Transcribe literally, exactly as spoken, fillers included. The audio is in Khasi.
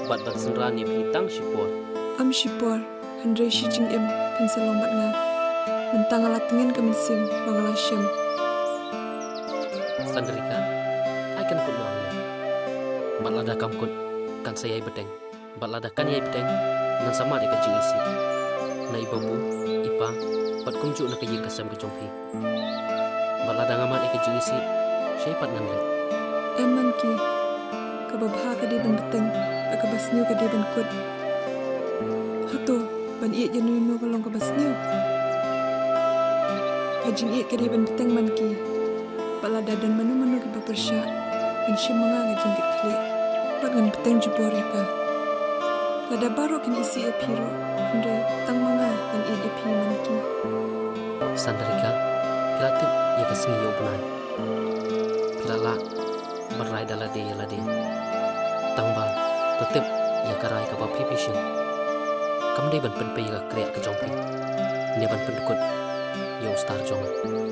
bad ban synran ïa phi tang shipor. Am shipor, hynrei shi jingim phin sa long bad nga. Mynta nga la tngen ka mynsiem ba nga la shem. Sandrika, ai kan kut noh hangne. Bad lada kam kut, kan sa ïai bteng. Bad lada kan ïai bteng, ngan sa mad ïa ka jingisih na i babu, i pa, bad kumjuh na ka ïing ka sem ka jong phi. Bad lada nga mad ïa ka jingisih, shaei pat ngan leit? Em Manki, kaba bha ka dei ban bteng, bad kaba sniew ka dei ban kut. Hato ban ïeit ïano ïano ka long kaba sniew? Ka jingïeit ka dei ban bteng Manki. Bad lada don mano mano kiba pyrshah, ngan shim ma nga ka jingkitkhlieh. Bad ngan bteng jubor ïa ka. Lada baroh kin isih ïa phi ruh, hynrei tang ma nga ngan ïeit ïa phi Manki. Sandrika, phi la tip ïa ka sngi ïa u bnai. Phi la lah ban rai da lade ïa lade. Tang ba to tip ïa ka rai kaba phi phi shin. Kam dei ban pynpei ïa ka kriat ka jong phi, ne ban pyndkut ïa u star jong nga.